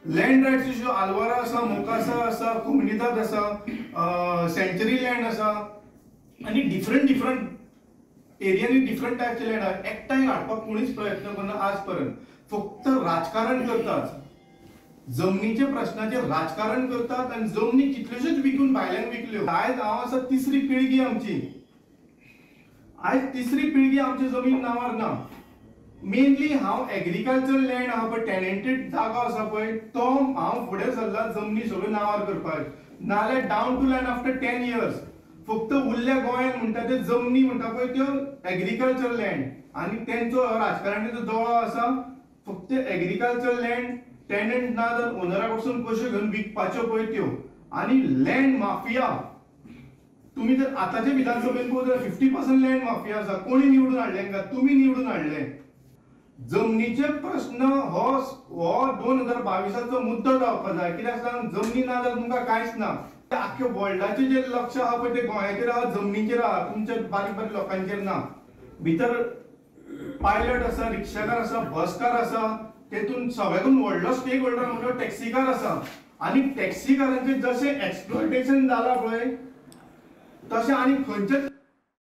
Land rights issue आलवारा आसा, मोकासा आसा, कोमुनिदाद आसा, सेंचुरी लँड आसा आनी डिफरंट डिफरंट एरियांनी डिफरंट टायपचे लँड आसा. एकठांय हाडपाक कोणीच प्रयत्न करना आज पर्यंत. फक्त राजकारण करतात, जमनीच्या प्रश्नाचेर राजकारण करतात आनी जमनी कितल्योश्योच विकून भायल्यांक विकल्यो. आयज हांव आसा तिसरी पिळगी आमची, आयज तिसरी पिळगी आमची जमीन नांवार ना. मेनली हांव एग्रीकल्चर लँड आहा पळय, टेनेंटेड जागो आसा पळय, तो हांव फुडें सरला जमनी सगळ्यो नांवार करपाक. नाल्यार down to line after 10 years फक्त उरल्या गोंयांत म्हणटा ते जमनी म्हणटा पळय त्यो एग्रीकल्चर लँड आनी तेंचो राजकारण्याचो दोळो आसा फक्त एग्रीकल्चर लँड टेनंट ना जाल्यार ओनरा कडसून पयशे घेवन विकपाच्यो पळय त्यो. आनी लँड माफिया तुमी जर आतांचे विधानसभेन पळोवत जाल्यार 50% लँड माफिया आसा. कोणी निवडून हाडलें का? तुमी निवडून हाडलें. जमनीचे प्रश्न हो 2022 मुद्दो जावपा जाय. कित्याक सांग, जमनी ना जाल्यार तुमकां कांयच ना. आख्खे वर्ल्डाचें जे लक्ष आहा पळय तें गोंयाचेर आहा, जमनीचेर आहा, तुमच्या बारीक बारीक लोकांचेर ना. भितर पायलट आसा, रिक्षाकार आसा, बसकार आसा, तेतून सगळ्याकून व्हडलो स्टेक होल्डर म्हणटा टॅक्सीकार आसा. आनी टॅक्सीकारांचें जशें एक्सप्लॉयटेशन जालां पळय तशें आनी खंयच्याच